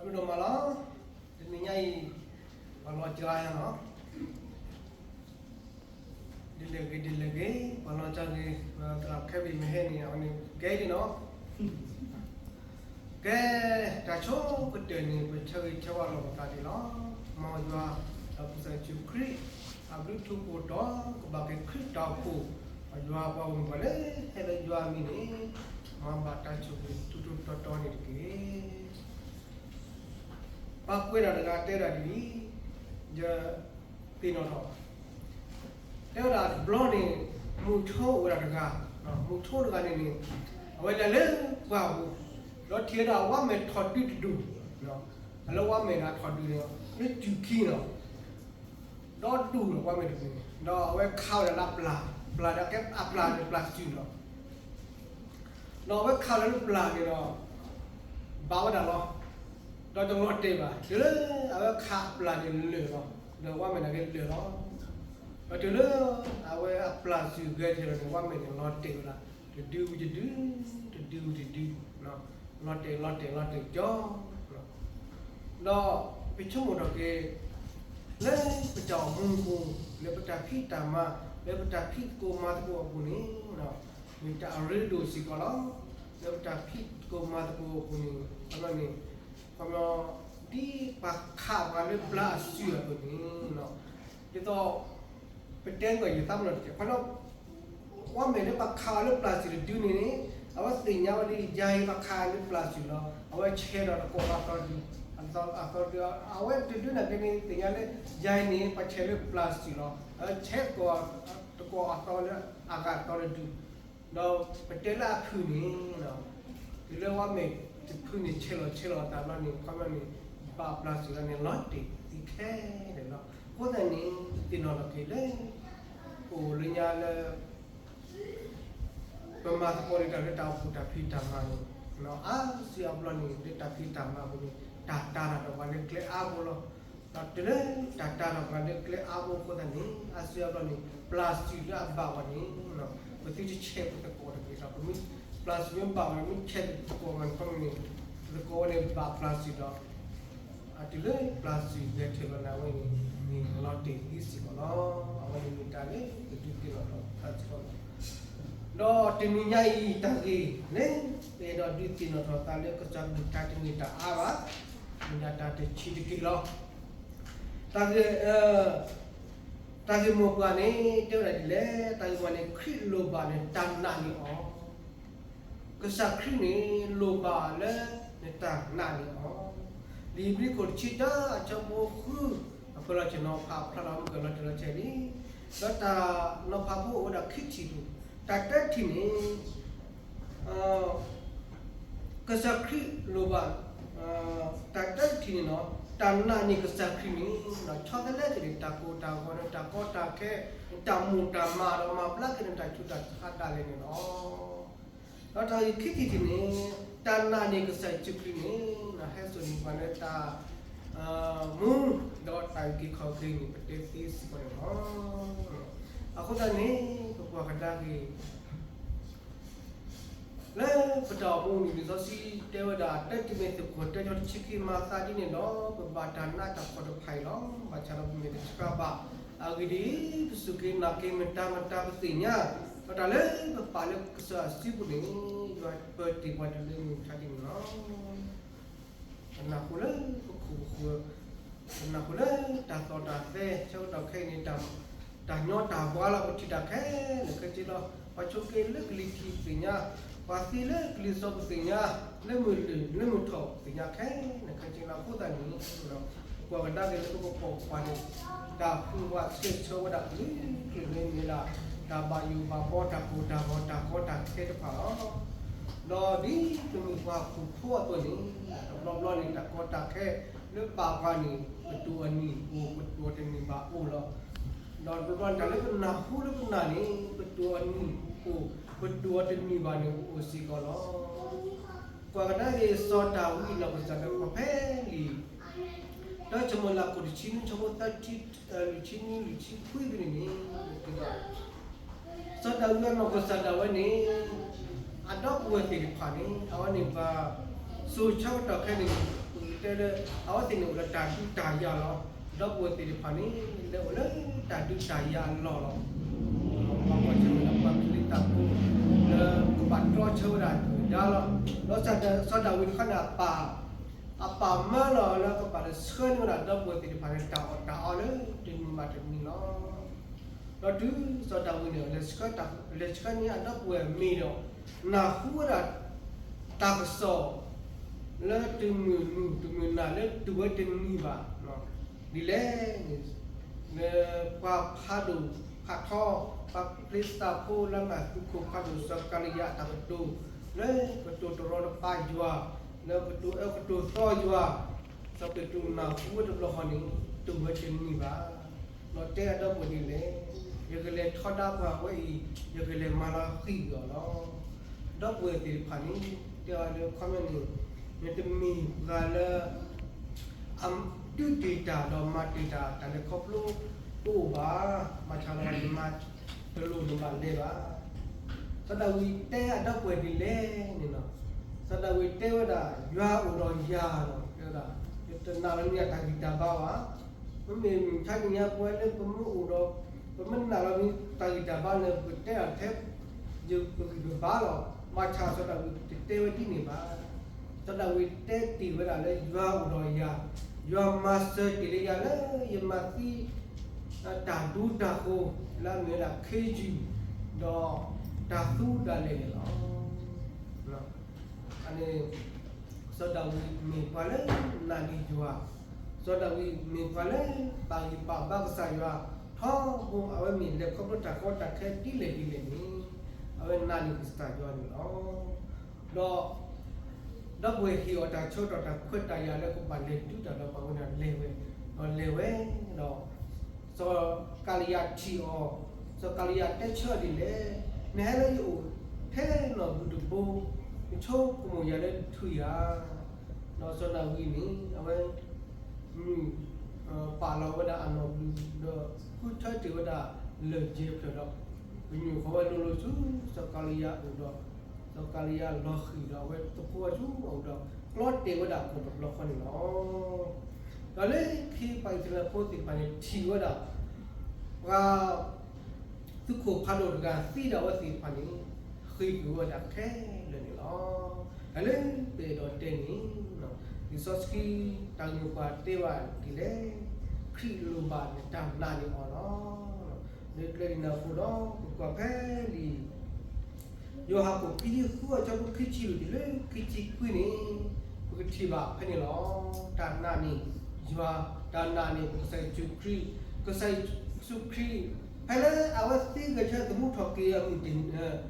ဒိၣ်ဒိၣ်မးလီၤ. တနံၤညါအံၤ ပှၤလီၤကၠီညါလီၤ. ဒ်လဲၣ်ဂ့ၤ ဒ်လဲၣ်ဂ့ၤ ပှၤလီၤကၠီဂ့ၤ သရၣ်ခဲဘ့ၣ်မ့ၢ်ဟဲန့ၣ် အဝဲန့ၣ်ကဲလံလီၤ. ကဲ တၢ်ဆိကတၢၢ်န့ၣ် ပဆၢဂ့ၤဆၢဝါလိာ်ပသးဒ်လီၤ. မ်ယွၤ ဒီးပကစၢ်ယ့ၣ်ၡူးခရံာ် အဘျုးထူးဖှိၣ်တီၤ ကဘၣ်က့ၤခရံာ်တၢ်အိၣ်ဖှိၣ် ယွၤပှၤဂီၢ်မုၢ်ပှၤလၢဟဲလၢယွၤအမံၤန့ၣ် မၤဘၣ်တၢ်ဆိၣ်ဂ့ၤထူထူတီတီန့ၣ်တက့ၢ်. ပှၤကွဲးတၢ်တဂၤတဲဒၣ်ဒ်အံၤ, ယသ့ၣ်နီၣ်ထီၣ်, တဲဝဲဒၣ်တဘျီန့ၣ် မုၢ်ဆိအိၣ်ဝဲဒၣ်တဂၤ, မုၢ်ဆိတဂၤန့ၣ်န့ၣ် အဝဲလဲၤလၢပှၢ်ပူၤ, ဒီးထံၣ်ဝဲဒၣ်ဝါမဲာ်ထီၣ်ဒုတဒူၣ်, အလၢဝါမဲာ်ဒၣ်ထီၣ်ဒုန့ၣ် လၢစူၢ်ခံလီၤ. ဒီဒူၣ်လီၤ ဝါမဲာ်တဒူၣ်န့ၣ် ဒီးအဝဲခးဝဲဒၣ်လၢပျၢ်, ပျၢ်ဒၣ်ကဲအပျၢ်န့ၣ် ပျၢ်စုၣ်လီၤ. ဒီးအဝဲခးလၢပျၢ်န့ၣ်ဒီး ဘၣ်ဝဲဒၣ်လီၤ. ဒီးတလီၤတဲာ်ဘၣ်, တုၤလၢအဝဲခးအပျၢ်န့ၣ်လၢာ်လီၤ, ဒီးဝါမဲာ်န့ၣ်က့လၢာ်လီၤ. ဒီးတုၤလၢအဝဲအပျၢ်စုၣ်ဂဲၤထီၣ်လီၤန့ၣ် ဝါမဲာ်န့ၣ်လီၤတဲာ်ဝဲဒၣ် တဒုဝံၤတဒု, တဒုဝံၤတဒု, လီၤတဲာ်လီၤတဲာ်လီၤတဲာ်ကၠီ ဒီးပဆိကမိၣ်ထီၣ်က့ၤ လၢပတၢ်အိၣ်မူအပူၤ, လၢပတၢ်ဖံးတၢ်မၤ, လၢပတၢ်ဖံးသကိးမၤသကိးအပူၤန့ၣ် မ့ၢ်တၢ်အရ့ဒိၣ်စ့ၢ်ကီးလီၤ. လၢပတၢ်ဖံးသကိးမၤသကိးအပူၤန့ၣ် ခီဖျိန့ၣ် ခီဖျိ ဒ်ပှၤခးပှၤလၢပျၢ်အစုၣ်အသိးန့ၣ် ဒ်သိး ပတဲကွၢ်ယသးမနီၤတက့ၢ်, ခီဖျိ ဝါမဲာ်လၢပှၤခးအီၤလၢပျၢ်စုၣ်တဒုန့ၣ်န့ၣ် အဝဲသ့ၣ်ညါဝဲဒ်ယၤအံၤပှၤခးလၢပျၢ်စုၣ်လီၤ, အဝဲဆဲးဒီးတကိးအသီတဒု, အသီတဒု အဝဲတဒုန့ၣ်က့န့ၣ် သ့ၣ်ညါလၢ ယၤအံၤန့ၣ် ပှၤဆဲးလၢပျၢ်စုၣ်လီၤ, အဝဲဆဲးတကိးအသီလၢအဂၤအသီတဒု, ဒီးပတဲလၢအဖုၣ်န့ၣ် တုၤလၢဝါမဲာ်တဖုန့ၣ်ဆဲးလီၤဆဲးလီၤအသးဘျီန့ၣ် ခီဖျိန့ၣ် ဘၣ်ပျၢ်စုၣ်လီၤန့ၣ် လီၤတဲာ်သံခဲလၢာ်လီၤ. အဃိသတးန့ၣ် သ့ၣ်နီၣ်ထီၣ်က့ၤလၢ အိၣ်လၢညါလၢ ပမၤသကိးလၢတၢ်လၢတၢ်အိၣ်ဖှိၣ်တၢ်ဖံးတၢ်မၤန့ၣ် အါစုအါဘျီန့ၣ် လၢတၢ်ဖံးတၢ်မၤအပူၤန့ၣ် တၢ်တာ်တၢ်ဒီးပှၤလၢကျဲအါဘိလီၤ. ဒီးတုၤလၢတၢ်တာ်ဒီးပှၤလၢကျဲအါဘိအဃိသတးန့ၣ် အါစုအါဘျီန့ၣ် ပျၢ်စုၣ်လၢအဘၣ်ဝဲန့ၣ် ပသုတဆဲးပသကိးတဂ့ၤဒီး ပမ့ၢ်ပျၢ်စုၣ်မ့ၢ်ဘၣ်ဝဲ မ့ၢ်ဆဲးပသကိးဝဲန့ၣ် ခီဖျိန့ၣ် ပသကိးဝဲန့ၣ်ဘၣ်ပျၢ်စုၣ်ဒီး အတုၤလၢပျၢ်စုၣ်ဂဲၤထၢၣ်လီၤန့ၣ် အဝဲန့ၣ် မ့ၢ်လီၤတဲာ်သံစ့ၢ်ကီးလီၤ. အဝဲန့ၣ်မ့ၢ်တၢ်လၢပဒုးသ့ၣ်နီၣ်ထီၣ်တၢ်စ့ၢ်ကီးလီၤ. ဒီးတနံၤညါအံၤတၢ်ဂ့ၢ်န့ၣ် ပအဲၣ်ဒိးဒုးသ့ၣ်နီၣ်ထီၣ်သးလၢကစၢ်ကလုၢ်ကထါတမ့ၢ်တၢ်အါဘၣ်, မ့ၢ်ဒၣ်တၢ်တဆံးတက့ၢ်လီၤ. တၢ်ဂ့ၢ် တၢ်ဂ့ၢ်မိၢ်ပှၢ်န့ၣ် တဲဝဲဒၣ်ဒ်လဲၣ်, တၢ်ဂ့ၢ်မိၢ်ပှၢ်န့ၣ် ခရံာ်လိၣ်ဘၣ်နတၢ်နာ်န့ၢ်အီၤ, ကစၢ်ခရံာ်န့ၣ် လိၣ်ဘၣ်လၢနတၢ်နာ်န့ၢ်အီၤ, လံာ်ဧ့ၤဘြံၤခိၣ်တဆံတၢ အဆၢဖိဃု အဖၢလီၤဆဲးနီၤဖးဖျါလီၤမုၢ်ကလီၤတံၢ်လီၤဆဲးလံ, ဒီးတၢ်နီၤဖးဖိအိၣ်ဝဲဒၣ်ခံထံၣ်ပူၤ, တၢ်တထံၣ်န့ၣ် ကစၢ်ခရံာ်လိၣ်ဘၣ်, တၢ်တထံၣ်န့ၣ်နီၤ, တၢ်နာ်န့ၢ်ကစၢ်ခရံာ်န့ၣ် ဆီတလဲက့ၤန့ၣ် တၢ်ကိၢ်တၢ်ဂီၤန့ၣ် တၢ်ကီတၢ်ခဲ, တၢ်မိၢ်တၢ်မးဒီးမၤဘျါက့ၤန့ၣ် တၢ်ဆူးတၢ်ဆါဒၣ်လဲာ်န့ၣ်လီၤ. ဒီးတၢ်ဂ့ၢ်ခံထံၣ်တထံၣ်န့ၣ် တၢ်နာ်န့ၢ်ကစၢ်ယ့ၣ်ၡူးခရံာ်န့ၣ် ဟဲစိာ်န့ၢ်ပှၤလၢတၢ်မူ ဒီးတၢ်အုၣ်က့ၤခီၣ်က့ၤန့ၣ် ပတဲသ့စ့ၢ်ကီးန့ၣ်လီၤ. အဃိသတးန့ၣ် ပကွၢ်ကဒါက့ၤ လၢပတၢ်အိၣ်မူန့ၣ် လံာ်စီဆှံတဲဝဲဒၣ် တၢတံၤမသ့း ခိၣ်တၢ ဆၢတဆံခံ မၤသးဒ်န့ၣ်ဒီး ပဘၣ်တၢ်နာ်တၢ်ဖှီၣ်တဖၣ်အံၤလီၤ. ဘၣ်ဆၣ်ဒီးပမ့ၢ်တဆှးဘၣ်. အဂ့ၢ်ဒ်အံၤ, ပစူၢ်က့ၤနာ်က့ၤမတၤမတၤပသ့ၣ်ညါ, ဒီးတၢ်လၢပပာ်လၢကစၢ်အစုပူၤန့ၣ် ယွၤပၢၤတ့ၢ်ပှၤတုၤလၢမုၢ်မဆါတနံၤန့ၣ်လီၤ. ပနၢ်ဟူလၢပခိၣ်ပဃၢၤ, ပနၢ်ဟူလၢတၢ်သီၣ်တၢ်သဲ, ဆၢကတီၢ်ခဲအံၤန့ၣ် တၢ်ညီတၢ်ဘှါလီၤ ပထံၣ်တၢ်ခဲလၢာ်ခဲဆ့လီၤ. ပှၤဆိးက့လၢကလံၤထံးပသ့ၣ်ညါ, ပှၤသံလၢကလံၤစိးပသ့ၣ်ညါ, လၢမုၢ်လၢၢ်လၢမုၢ်ထီၣ်ပသ့ၣ်ညါခဲလၢာ်ခဲဆ့လီၤ. အဃိသတးန့ၣ် ပကွၢ်ကဒါက့ၤလၢပကပိာ်ပှၤန့ၣ် တၢ်ဟူးဝးဆၢဆၢဝဲဒၣ်ကလုာ်ကလုာ်န့ၣ်မ့ၢ်ဒၣ် တၢ်ဘၣ်ယိၣ်ဘၣ်ဘှီ တၢ်ကိၢ်တၢ်ဂီၤ တၢ်ကီတၢ်ခဲတဖၣ်လီၤ. ဒီးဒ်ပမ့ၢ်ပှၤဟီၣ်ခိၣ်ဖိအသိးန့ၣ် တဘျီဘျီန့ၣ် တၢ်ကီတၢ်ခဲလၢပာ်ပှၤန့ၣ် ပတိၢ်အနံၣ်အိၣ် ပတိၢ်တနံၣ်ဘၣ်အိၣ်လီၤ. ဒီးတဘျီဘျီန့ၣ် တၢ်လၢပနၢ်ဟူလၢပနၢ်န့ၣ် ပတိၢ်အနံၣ်အိၣ် ပတိၢ်အတနံၣ်ဘၣ်န့ၣ် အိၣ်စ့ၢ်ကီးလီၤ. ကွၢ်ကဒါက့ၤ စီၤဒၤဝံးနီၢ်ကစၢ်ဒၣ်ဝဲဖဲလံာ် တၢၡမူၤအ့လး ခိၣ်တဆံနွံ ဆၢဖိသၢဆံ လွံၢ်ဆံနွံ လွံၢ်ဆံခွံဖဲန့ၣ်န့ၣ် စီၤဒၤဝံးအနီၢ်ကစၢ်ဒၣ်ဝဲန့ၣ် အဒီပုၢ်ဝဲၢ်သ့ၣ်တဖၣ်န့ၣ် အဝဲန့ၣ်ဘၣ် စိၤဆၢကတီၢ်ခဲအံၤန့ၣ် တဲလၢ အဝဲသ့ၣ်န့ၣ်အိၣ်လၢတၢ်ဒုးတၢ်ယၤလီၤ. ဒီပုၢ်ဝဲၢ်သ့ၣ်တဖၣ်န့ၣ် လဲၤအိၣ်လၢတၢ်ဒုးတၢ်ယၤအလီၢ်လီၤ. ပှၤကွၢ်ဆၢၣ်မဲာ်ဒီးပှၤဖံလံးသးဖိ လၢကဘၣ်တြီဆၢဝဲဒၣ်တၢ်ဒါလီၤ. ဒီးစီၤဒၤဝံးတခီန့ၣ် အပၢ် အပၢ်မၢလီၤလၢကဘၣ်လဲၤဆှၢန့ၢ်ဝဲဒၣ်ဒီပုၢ်ဝဲၢ်သ့ၣ်တဖၣ်န့ၣ် တၢ်အီၣ်တၢ်အီလၢတမံၤဘၣ်တမံၤလီၤ. ဒီးတုၤစီၤဒၤဝံးန့ၣ် လဲၤဆှၢန့ၢ်အဒီပုၢ်ဝဲၢ်မ့ၤဒီး နၢ်ဟူဝဲဒၣ် တၢ်ကစီၣ် လၢတမုာ်နုာ်တမုာ်နၢ်လၢတဝဲတမံၤဘၣ် ဒ်လဲၣ်န့ၣ် လၢပှၤဖးဒိၣ်ဖးထီ ပှၤဖံလံးသးဖိလၢမၤသူခိၣ်ဖးဒိၣ်စီၤကၤလံယၤအတၢ်ကတိၤ လၢကတိၤတရီတပါယွၤ လၢကတိၤအၢကတိၤသီယွၤ စီၤပ့းတရူးနၢ်ဟူဝဲတဘျီဃီန့ၣ် တဝဲတမံၤဘၣ် ဒီးတဲအဒီပုၢ်ဝဲၢ်ဒ်လဲၣ်, ယကလဲၤထီဒါပှၤဝဲအံၤ, ယကလဲၤမၤလီၤဃံၤအီၤလီၤ. ဒီပုၢ်ဝဲၢ်သ့ၣ်တဖၣ်န့ၣ် တဲအီၤလၢခီပညီန့ၣ် နတမ့ၢ်ပှၤလၢ အဒုးတ့ၢ်တၢ်ဒီးမၤတ့ၢ်တၢ် တၢ်လဲၤခီဖျိတအိၣ်ဘၣ်, ဘၣ်ဆၣ်ဒီးနမၤတလိၣ်နဘၣ်လဲၤဘၣ်. စီၤဒၤဝံးတဲအဒီပုၢ်ဝဲၢ်ဒ်လဲၣ်န့ၣ်လီၤ. စီၤဒၤဝံးတဲဝဲဒၣ် ယွၤအိၣ်ဒီးယၤလီၤ, တဲဝဲဒၣ် ယတနာ်လၢနတၢ်ဂံၢ်တၢ်ဘါဘၣ်. မ့မ့ၢ်မုၢ်ဆါတနံၤညါပဝဲလၢပမ့ၢ်အိၣ်ဒီး ပမ့ၢ်နာ်လီၤနတၢ်ဂံၢ်တၢ်ဘါန့ၣ် ပကတဲဒၣ်ထဲ ယပဂံၢ်ပဘါလီၤ. ဘၣ်ဆၣ်စီၤဒၤဝံးတတဲဝဲဒ်န့ၣ်ဘၣ်. စီၤဒၤဝံးတဲတ့ၢ်ဝဲဒၣ်လၢယွၤအိၣ်ဒီးယၤ, ယွၤမၤစၢၤတ့ၢ်လၢယၤလၢယမၤသံ တၢ်ဒူတၢ်ဃိၤ လၢအမ့ၢ်ဝဲဒၣ်ခ့ယုၢ် ဒီးတၢ်သူဒၣ်လဲာ်န့ၣ်လီၤ. အန့ၣ် စီၤဒၤဝံးမ့ၢ်ပှၤလၢနာ်န့ၢ်ယွၤ, စီၤဒၤဝံးမ့ၢ်ပှၤလၢပာ်ဂံၢ်ပာ်ဘါကစၢ်ယွၤ ထီဘိအဝဲမ့ၢ်လဲၤခီဖျိတၢ်ကီတၢ်ခဲဒ်လဲၣ်ဒ်လဲၣ်န့ၣ် အဝဲနာ်န့ၢ်ကစၢ်ယွၤန့ၣ်လီၤ. ဒီး ဒီပုၢ်ဝဲၢ်ဟ့ၣ်အီၤတၢ်ဆၢကတီၢ်တၢ်ခွဲးတၢ်ယာ်လၢကဘၣ်လဲၤဒုးတၢ်ဒီးပှၤဝဲန့ၣ်လဲၤဝဲ, ဒီးလဲၤဝဲဒီး စီၤကၤလံယၤထံၣ်အီၤ, စီၤကၤလံယၤတဲဆၢအီၤဒ်လဲၣ်, နဟဲလၢယအိၣ်ထဲနီၢ်ဘျုးတဘိ, နဆိကမိၣ်ယၤလၢထွံၣ်ဧါ. ဒီးစီၤဒၤဝံးန့ၣ် အဝဲ မုၢ် ပာ်လီၤဝဲဒၣ်အနီၢ်ဘျုး ဒီးဃုထၢတ့ၢ်ဝဲဒၣ်လၢၢ်ကဲဖျၢၣ်ဒီး ပညိၣ်ဃီၤဝဲလိၤလိၤဆူ စီၤကၤလံယၤအိၣ်ဒီး စီၤကၤလံယၤလီၤဃံၤဒီး အဝဲသကိးဆူအအိၣ်ဒီး ကျီတဲာ်ဝဲဒၣ်ကီၢ်တဘျီဃီန့ၣ်လီၤ. ဒီးလၢခံပှၤအံၣ်စရ့လးဖိသ့ၣ်တဖၣ်န့ၣ် ထံၣ်ဝဲဒၣ် ပှၤ သုးခိၣ်ဖးဒိၣ်တဂၤသံဒၣ်ဝဲသ့ၣ်တဖၣ်န့ၣ် ဃ့ၢ်ကွံာ်ဝဲဒၣ်ခဲလၢာ်န့ၣ်လီၤ. တၢ်လၢပအဲၣ်ဒိးတဲန့ၣ် လံာ်စီဆှံတၢ်ဂ့ၢ်ပှၤတဲဘၣ်ဒ်လဲၣ်, ခရံာ်လိၣ်ဘၣ်နတၢ်နာ်န့ၣ်အီၤလီၤ. လၢကျဲဒ်န့ၣ်အဃိဒီး ပကွၢ်ဖဲလံာ် ယိၤဟၣ်ခိၣ်ခံဆံဃုအဆၢဖိခံဆံလွံၢ်တုၤလၢခံဆံခွံန့ၣ် ပကထံၣ်ဘၣ်ဖဲန့ၣ်လီၤ. တၢ်နာ်န့ၢ်ယွၤ, တၢ်နာ်န့ၢ်ကစၢ်ယ့ၣ်ၡူးခရံာ်, ကစၢ်ယ့ၣ်ၡူးခရံာ် ဖဲလၢအဝဲသံဂဲၤဆၢသမူထီၣ်က့ၤအမုၢ်တနံၤ,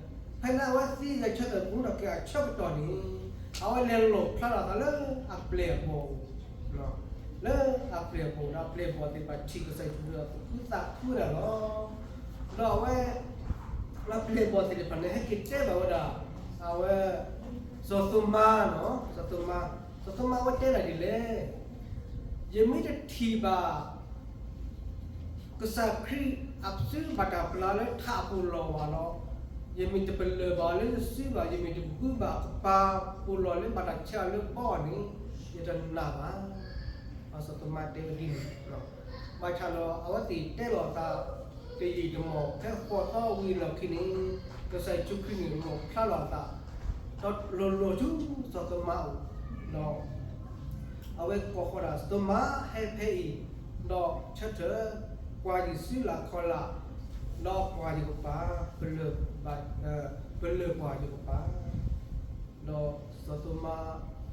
ဖဲလၢအဝဲသံဂဲၤဆၢသမူထီၣ်က့ၤအဆၢကတီၢ်န့ၣ် အဝဲလဲၤလီၣ်ဖျါထီၣ်အသးလၢအပျဲၢ်အဘီၣ် လၢအပျဲၢ်အဘီၣ်ဒီး အပျဲၢ်အဘီၣ်သ့ၣ်တဖၣ်ထံၣ်ကစၢ်ယ့ၣ်ၡူးခရံာ်အသူၣ်ခုသးခုဝဲဒၣ်လီၤ. ဒီးအဝဲ အပျဲၢ်အဘီၣ်သ့ၣ်တဖၣ်န့ၣ် ဟဲက့ၤတဲဘၣ်ဝဲဒၣ် အဝဲ စီၤသိမါနီၤ, စီၤသိမါ, စီၤသိမါအဝဲတဲဒၣ်ဒ်လဲၣ်, ယမ့ၢ်တထံၣ်ဘၣ် ကစၢ်ခရံာ်အစုဘၣ်တၢ်ပျၢ်လၢထးအပူၤလီၢ်ဘၣ်လီၤ, ယမ့ၢ်တပလၢၢ်ဘၣ်လၢယစုဘၣ်, ယမ့ၢ်တဘုဘၣ်အကပၤပူၤလီၢ်လၢဘၣ်တၢ်ဆဲးအီၤလၢဘီအီၤန့ၣ် ယတနာ်ဘၣ်. စီၤသိမါတဲဝဲဒ်န့ၣ်, ဘၣ်ဆၣ်ဒီး အဝဲသ့ၣ်တဲလီၤအသး တယံာ်တမီၢ် ဖဲဃိးသီဝံၤအလီၢ်ခံန့ၣ် ကစၢ်ယ့ၣ်ၡူးခရံာ်န့ၣ် လီၣ်ဖျါလီၤအသး ဒီးလီၤလီၤဆူစီၤသိမါအအိၣ်, ဒီးအဝဲကိးဃီၤဒၣ် သိမါဟဲဖဲအံၤ, ဒီးဆၢထၢၣ်ကွၢ်ယစုလၢခီလာ်, ဒီးကွၢ်ယကပၤ, ပလၢၢ်, ပလၢၢ်ကွၢ်ယကပၤ ဒီးစီၤသိမါ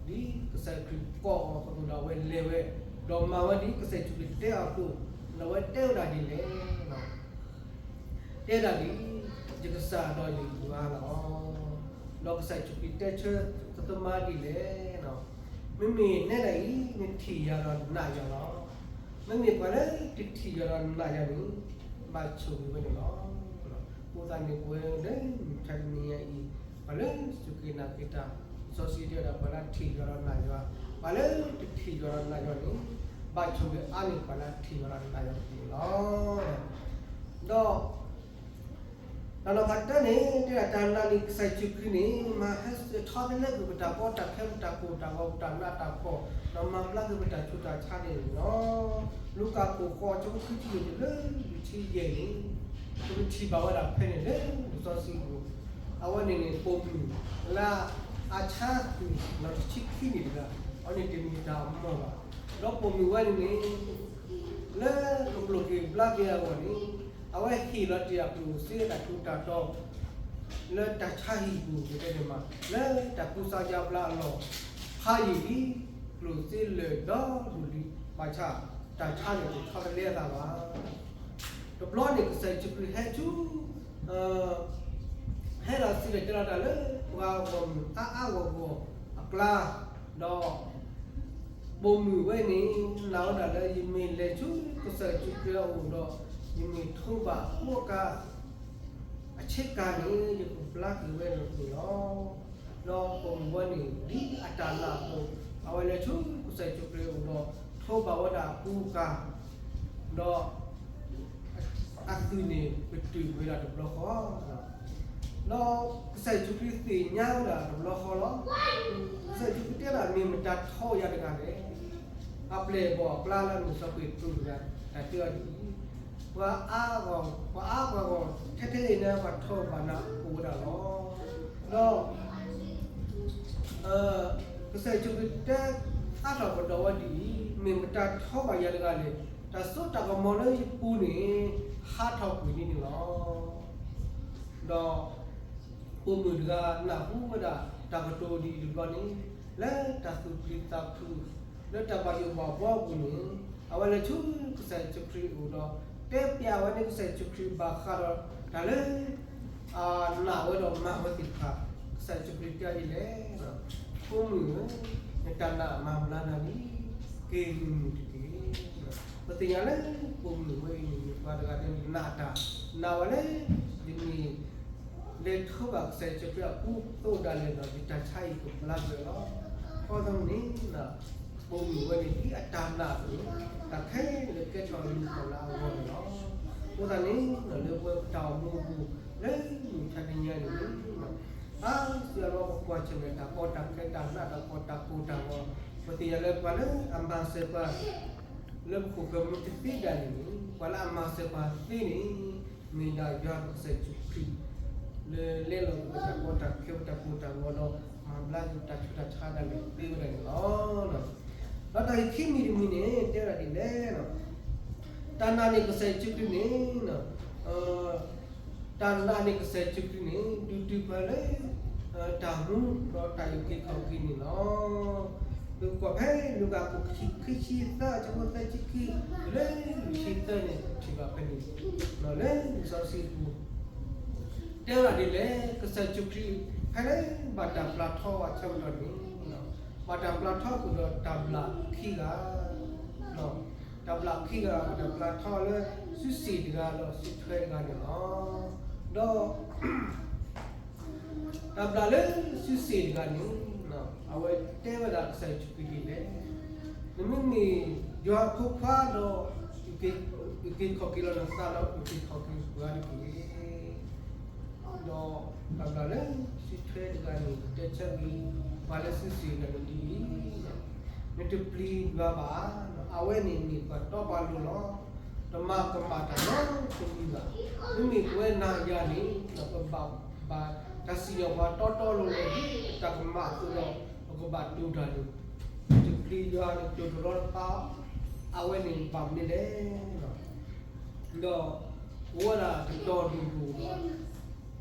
ဒ်ကစၢ်ခရံာ်ကိးအီၤအသိးဒီးအဝဲလဲၤဝဲ, ဒီးမၤဝဲဒ်ကစၢ်ယ့ၣ်ၡူးခရံာ်တဲအီၤအသိး, ဒီးအဝဲတဲဝဲဒၣ်ဒ်လဲၣ်, တဲဒၣ်ဒ်အံၤ, ယကစၢ်ဒီးယကယွၤလီၤ. ဒီးကစၢ်ယ့ၣ်ၡူးခရံာ်တဲဆၢစီၤသိမါဒ်လဲၣ်, မ့မ့ၢ်နဲဒၣ်အံၤ နထံၣ်ယၤဒီးနာ်ယၤလီၤ. မ့မ့ၢ်ပှၤလၢတထံၣ်ယၤဒီးနာ်ယၤန့ၣ် ဘၣ်ဆိၣ်ဂ့ၤဝဲန့ၣ်လီၤ. အဃိသတးန့ၣ် ပဝဲလၢမုၢ်မဆါတနံၤညါအံၤ ပှၤလၢစူၢ်က့ၤနာ်က့ၤတၢ် စီဆှံတဲဝဲဒၣ် ပှၤလၢထံၣ်ယွၤဒီးနာ်ယွၤ, ပှၤလၢတထံၣ်ယွၤဒီးနာ်ယွၤန့ၣ် ဘၣ်ဆိၣ်ဂ့ၤအါန့ၢ်ပှၤလၢထံၣ်ယွၤဒီးနာ်ယွၤန့ၣ်လီၤ. ဒီး တၢ်နီၤဖးတၢန့ၣ် တဲဒၣ်တၢ်နာ်န့ၢ်ကစၢ်ယ့ၣ်ၡူးခရံာ်န့ၣ် မၤဟဲစၢၤထီတလဲကွံာ်ပတၢ်ကီတၢ်ခဲ ပတၢ်ကိၢ်တၢ်ဂီၤ ပတၢ်နးတၢ်ဖှီၣ် ဒီးမၤဘျါက့ၤပတၢ်ဆူးတၢ်ဆါန့ၣ်လီၤ. လူၤကၣ်ခိၣ်ဃိး ဆၢဖိခံဆံလွံၢ်တုၤလၢလွံၢ်ဆံယဲၢ်န့ၣ်, ပကထံၣ်ဘၣ်ဝဲဒၣ်ဖဲန့ၣ်လၢလံာ်စီဆှံပူၤ, အဝဲန့ၣ်န့ၣ် ပိာ်မုၣ်လၢအဆါဃုာ်လီၤတဆံခံနံၣ်တဂၤ, အဝဲန့ၣ်တမ့ၢ်တၢ်အမီၢ်ဘၣ်. ဒီးပိာ်မုၣ်ဝဲန့ၣ်န့ၣ် လၢကကျိၣ်က့ၤဘျါက့ၤအဂီၢ်န့ၣ်, အဝဲဟ့ၣ်လီၤတ့ၢ်အကျိၣ်စ့တၢ်ထူးတၢ်တီၤ လၢတၢ်ဆါဟံၣ်ပူၤကတဲန့ၣ်မး လၢတၢ်ကူစါယါဘျါအလီၢ်, ဖးယံာ်လံ, ကျိၣ်စ့လၢာ်ဒီဒူၣ်လံ, ဘၣ်ဆၣ်တၢ်ဆါန့ၣ်တဆီတလဲအသးဘၣ်. တဘျီန့ၣ် ကစၢ်ယ့ၣ်ၡူးခရံာ်ဟဲဆူ ဟဲဒီးစံၣ်တဲၤတဲလီၤတၢ်လၢပှၤဂီၢ်မုၢ်အါအါဂီၢ်ဂီၢ်အကျါ, ဒီးပိာ်မုၣ်ဝဲန့ၣ် နာ်ဝဲဒၣ်လၢ ယမ့ၢ်လဲၤဆူကစၢ်ယ့ၣ်ၡူးခရံာ်အအိၣ်ဒီး ယမ့ၢ်ထိးဘၣ်အကါ အဆ့ကၤန့ၣ် ယကဘျါက့ၤဝဲန့ၣ်လီၤ. ဒီးပိာ်မုၣ်ဝဲန့ၣ် ဒ်အတၢ်နာ်အသိး အဝဲလဲၤဆူကစၢ်ယ့ၣ်ၡူးခရံာ်အအိၣ်ဒီး ထိးဘၣ်ဝဲဒၣ်အကူအကၤ, ဒီး အသွံၣ်န့ၣ် ကတုာ်ဝဲဒၣ်တဘျီဃီ, ဒီးကစၢ်ယ့ၣ်ၡူးခရံာ်သ့ၣ်ညါဝဲဒၣ်တဘျီဃီလီၤ. ကစၢ်ယ့ၣ်ၡူးခရံာ်တဲဒၣ် မ့ၢ်မတၤထီယၤတဂၤလဲၣ်. အပျဲၢ်အဘီၣ်အကျါလၢမ့ၢ်စီၤပ့းတရူးတဂၤ တၢ်တဲအီၤဒ်အံၤ, ပှၤအါဂၤ, ပှၤအါပှၤဂီၢ် ထဲထဲအံၤန့ၣ် ပှၤထီဘၣ်နၤအိၣ်ဝဲဒၣ်လီၤ. ဒီး ကစၢ်ယ့ၣ်ၡူးခရံာ်တဲအါထီၣ်ကဒီးဝဲဒ်အံၤ, မ့ၢ်မတၤထီဘၣ်ယၤတဂၤလဲၣ်. တၢ်စိတၢ်ကမီၤလၢယပူၤန့ၣ် ဟးထီၣ်ကွံာ်ဒ်န့ၣ်လီၤ. ဒီးပိာ်မုၣ်တဂၤနၢ်ဟူဝဲဒၣ်တၢ်ကတိၤဒ်အံၤတဘျီန့ၣ်, လၢတၢ်သူၣ်ပျံၤသးဖုး လၢတၢ်ဘၣ်ယိၣ်ဘၣ်ဘှီအပူၤန့ၣ်, အဝဲလဲၤဆူကစၢ်ယ့ၣ်ၡူးခရံာ်အအိၣ်ဒီး တဲပျးဝဲန့ၣ် ကစၢ်ယ့ၣ်ၡူးခရံာ်ဘၣ်ဃးဒီးတၢ်လၢ အနာ်ဝဲဒီးမၤဝဲသ့ၣ်တဖၣ်, ကစၢ်ယ့ၣ်ၡူးခရံာ်တဲဒ်လဲၣ်, ဖိမုၣ်ဧၢ, နတၢ်နာ်မၤဘျါနၤလံ, က့ၤမုာ်မုာ်တက့ၢ်. ပသ့ၣ်ညါလၢ ပိာ်မုၣ်ဝဲအံၤန့ၣ် မ့ၢ်ပှၤတဂၤလၢနာ်တၢ်, နာ်ဝဲလၢ ယမ့ၢ် လဲၤထိးဘၣ်ကစၢ်ယ့ၣ်ၡူးခရံာ်အကူအသိးဒၣ်လဲာ်ဒီး ယတၢ်ဆါအံၤကဘျါက့ၤလီၤ. အဃိသတးန့ၣ် ပိာ်မုၣ်ဝဲန့ၣ် ဒ်အတၢ်နာ်အသိး, တၢ်ခဲလၢာ်ကဲထီၣ်အလုၢ်အလၢ်အဂီၢ်န့ၣ်လီၤ. အဃိသတးန့ၣ် လၢပဝဲပတၢ်အိၣ်မူအပူၤ လၢမုၢ်ဆါတနံၤညါန့ၣ် အါစုအါဘျီပကွၢ်ဆၢၣ်မဲာ်တၢ်ကီတၢ်ခဲ တၢ်နးတၢ်ဖှီၣ် တၢ်ကိၢ်တၢ်ဂီၤ, ပသ့ၣ်ညါလၢပှၤလၢအမၤစၢၤပှၤ လၢပခိၣ်ပမူတသ့ဒၣ်န့ၣ်, ပှၤလၢအမၤစၢၤပှၤသ့န့ၣ် မ့ၢ်ဒၣ်ယွၤပကစၢ်ယ့ၣ်ၡူးခရံာ် လၢလဲလိာ်ပတၢ်ကီတၢ်ခဲ ပတၢ်ကိၢ်တၢ်ဂီၤဒီး မၤဘျါက့ၤပတၢ်ဆူးတၢ်ဆါဒၣ်လဲာ်သ့ဝဲဒၣ်န့ၣ်လီၤ. ဒီးတၢ်ဂ့ၢ်ခံမံၤတမံၤန့ၣ် တဲဝဲဒၣ်ဒ်လဲၣ်, တၢ်နာ်န့ၢ်ကစၢ်ယ့ၣ်ၡူးခရံာ်န့ၣ် တၢ်နာ်န့ၢ်ကစၢ်ယ့ၣ်ၡူးခရံာ်န့ၣ် ဒုးတုၤပှၤလၢ တၢ်မူဒီးတၢ်အုၣ်က့ၤခီၣ်က့ၤန့ၣ်လီၤ. ပကွၢ်ဖဲလူၤကၣ်ခိၣ်ခံဆံသၢ အဆၢဖိသၢဆံခံ တုၤလၢလွံၢ်ဆံသၢန့ၣ် ပထံၣ်ဘၣ်ဖဲန့ၣ် လၢလံာ်စီဆှံပူၤ တဲဝဲဒၣ်ဒ်လဲၣ်, ကစၢ်ယ့ၣ်ၡူးခရံာ် ဖဲလၢဘၣ်တၢ်ပျၢ်ထီအဆၢကတီၢ်န့ၣ် ဘၣ်တၢ်ပျၢ်ထီဃုာ်ဒီးတၢ်ဘျၣ်ခံဂၤ, တၢ်ဘျၣ်ခံဂၤ ဘၣ်တၢ်ပျၢ်ထီလၢစုစ့ၣ်တဂၤဒီးစုထွဲတဂၤန့ၣ်လီၤ. ဒီး တၢ်ဘျၣ်လၢစုစ့ၣ်တဂၤန့ၣ် အဝဲတဲဝဲဒၣ်ကစၢ်ယ့ၣ်ၡူးခရံာ်ဒ်လဲၣ်, နမ့မ့ၢ်ယွၤအဖိခွါဒီး အုၣ်က့ၤခီၣ်က့ၤလီၤနသးဒီး အုၣ်က့ၤခီၣ်က့ၤပှၤတက့ၢ်. ဒီးတၢ်ဘျၣ်လၢစုထွဲတဂၤန့ၣ် တဲဆၢက့ၤ ပှၤလၢစုစ့ၣ်တဂၤန့ၣ်ဒ်အံၤ, နတပျံၤယွၤဘၣ်ဧါ, အဝဲန့ၣ်မ့ၢ်ပှၤတီပှၤလိၤလီၤ. တမၤကမၣ်တၢ်နီတမံၤဘၣ်. မ့မ့ၢ်ပဝဲနၤယၤန့ၣ် ပဘၣ်ဘၣ်တၢ်စံၣ်ညီၣ်ပှၤတီတီလိၤလိၤ ဒ်ပတၢ်ကမၣ်အသိးဒီး ပကဘၣ်တူၢ်တၢ်န့ၣ်, နတပျံၤယွၤန့ၣ် တိၢ်တရီတပါ အဝဲန့ၣ်ဘၣ်မနုၤလဲၣ်. ဒီးအိၣ်ဝဲဒၣ်တတီၤဒိၣ်ဒိၣ်ဒီး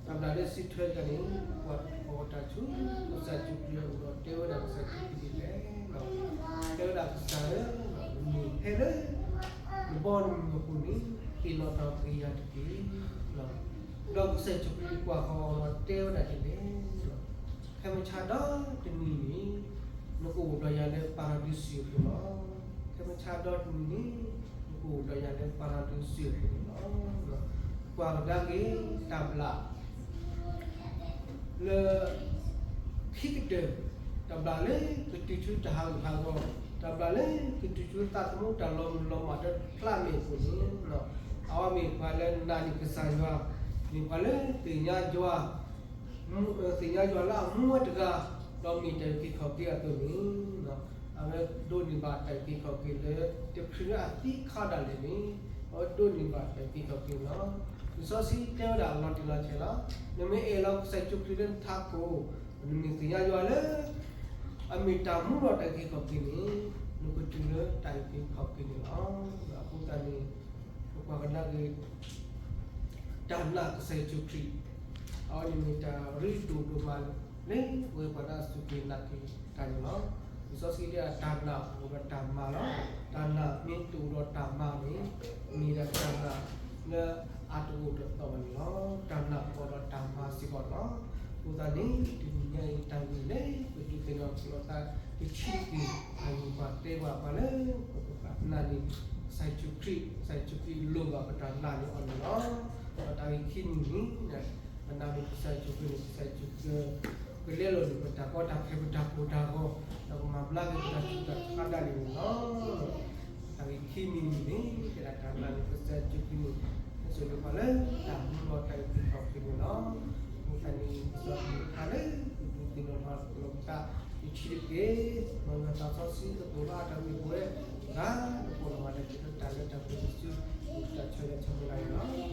တၢ်ဘျၣ်လၢစုထွဲတဂၤန့ၣ် ကွၢ်ဃီၤတၢ်ဆူကစၢ်ယ့ၣ်ၡူးခရံာ်အအိၣ်ဒီး တဲဝဲဒၣ်ကစၢ်ယ့ၣ်ၡူးခရံာ်ဒ်လဲၣ်, တဲဝဲဒၣ်ကစၢ်ဧၢ, နမ့ၢ်ဟဲလၢ နဘီနမုၢ်အပူၤန့ၣ် ဟ့ၣ်လီၤတၢ်ကဟုကယာ်တက့ၢ်. ဒီးကစၢ်ယ့ၣ်ၡူးခရံာ်ကွၢ်ဃီၤဒီးတဲဝဲဒၣ်ဒ်လဲၣ်, ခဲမုၢ်ဆါဒီတနံၤန့ၣ် နကအိၣ်ဒီးယၤလၢပၤရဒံစူၤအပူၤလီၤ. ခဲမုၢ်ဆါဒီတနံၤန့ၣ် နကအိၣ်ဒီးယၤလၢပၤရဒံစူၤအပူၤန့ၣ်လီၤ. ကွၢ်ကဒါက့ၤတၢ်ဘျၣ် လၢ ခံကတၢၢ်, တၢ်ဘျၣ်လၢကတုၤဆူတၢ်ဟးဂူာ်ဟးဂီၤ, တၢ်ဘျၣ်လၢကတုၤဆူသးသမူတၢ်လီၤမုၢ်လီၤမၢ်တဖျးမဲာ်အပူၤန့ၣ်, အဝဲမ့ၢ်ပှၤလၢနာ်န့ၢ်ကစၢ်ယွၤ, မ့ၢ်ပှၤလၢသ့ၣ်ညါယွၤ, သ့ၣ်ညါယွၤလၢအမူဝဲတဂၤ, ဒီးမ့ၢ်တၢ်အုၣ်က့ၤခီၣ်က့ၤအသိးန့ၣ်, အဝဲဒိးန့ၢ်ဘၣ်တၢ်အုၣ်က့ၤခီၣ်က့ၤလၢ တချုးလၢအသံခါဒၣ်လဲာ်န့ၣ် အဝဲဒိးန့ၢ်ဘၣ်တၢ်အုၣ်က့ၤခီၣ်က့ၤလီၤ. လံာ်စီဆှံတဲဝဲဒၣ်လီၤတံၢ်လီၤဆဲးလီၤ. နမ့ၢ်အဲၣ်လီၤကစၢ်ယ့ၣ်ၡူးခရံာ်လၢနထးခိၣ်, နမ့ၢ်သ့ၣ်ညါယွၤလၢ အမ့ၢ်တၢ်မူဒီးတၢ်အုၣ်က့ၤခီၣ်က့ၤန့ၣ် နကတုၤလၢတၢ်အုၣ်က့ၤခီၣ်က့ၤန့ၣ်လီၤ. အဃိသတးန့ၣ် ပကွၢ်ကဒါက့ၤ တၢ်နာ်ကစၢ်ယ့ၣ်ၡူးခရံာ် အဝဲန့ၣ်မ့ၢ်တၢ်ရ့ဒိၣ်ဒိၣ်မးလၢ ပဝဲပှၤလၢအစူၢ်က့ၤနာ်က့ၤတၢ်န့ၣ်လီၤ. လံာ်စီဆှံတဲဒၣ်တၢ်နာ်အိၣ်ဒီးတၢ်မၤလီၤ. တၢ်နာ်မ့ၢ်တအိၣ်ဒီးတၢ်မၤန့ၣ် မ့ၢ်ဒၣ်တၢ်နာ်လၢအတအိၣ်တသီၣ်ဘၣ်န့ၣ်လီၤ. တၢ်နာ်အိၣ်ဒီးတၢ်မၤစ့ၢ်ကီးလီၤ. အဃိသတးန့ၣ် တနံၤညါအံၤတၢ်ဂ့ၢ်လၢ ပဒုးသ့ၣ်နီၣ်ထီၣ်သး ပထံၣ်က့ၤ အဂ့ၢ်ပှၤတဲပှၤပှၤလၢ ပကဘၣ်နာ်န့ၢ် ကစၢ်ယ့ၣ်ၡူးခရံာ်, ကစၢ်ယ့ၣ်ၡူးခရံာ်လိၣ်ဘၣ်ပတၢ်နာ်န့ၢ်အီၤန့ၣ်လီၤ. ဒီးတၢ်ဂ့ၢ်ခံမံၤန့ၣ် ပနာ်န့ၢ်ကစၢ်ယ့ၣ်ၡူးခရံာ်န့ၣ် ကစၢ်ယ့ၣ်ၡူးခရံာ် ကလဲလိာ်န့ၢ်ပတၢ်ကီတၢ်ခဲ ပတၢ်ကိၢ်တၢ်ဂီၤ ဒီးကမၤဘျါက့ၤပတၢ်ဆူးတၢ်ဆါဒၣ်န့ၣ်န့ၣ်လီၤ. တၢ်ဂ့ၢ်ခံမံၤန့ၣ် ကဲဒၣ်တၢ်နာ်န့ၢ်ကစၢ်ယ့ၣ်ၡူးခရံာ်န့ၣ် ကစၢ်ယွၤပှၤလၢတၢ်မူဒီးတၢ်အုၣ်က့ၤခီၣ်က့ၤန့ၣ်လီၤ. အဃိသတးန့ၣ် ကစၢ်ယွၤပှၤလၢ ပဒုးသ့ၣ်နီၣ်ထီၣ်လိာ်ပသး ယထံၣ်တက့ၢ် မ့ၢ်ဝဲသးစီဆှံကသိၣ်လၢအတၢ်ဂ့ၢ်ပဝဲ တဂၤတကိးလီၤဘၣ်လၢ ကဲထီၣ်တၢ်လၢတၢ်ပှဲၤတစု တၢ်ဆၢဂ့ၤဆၢဝါဒၣ်န့ၣ်လီၤ.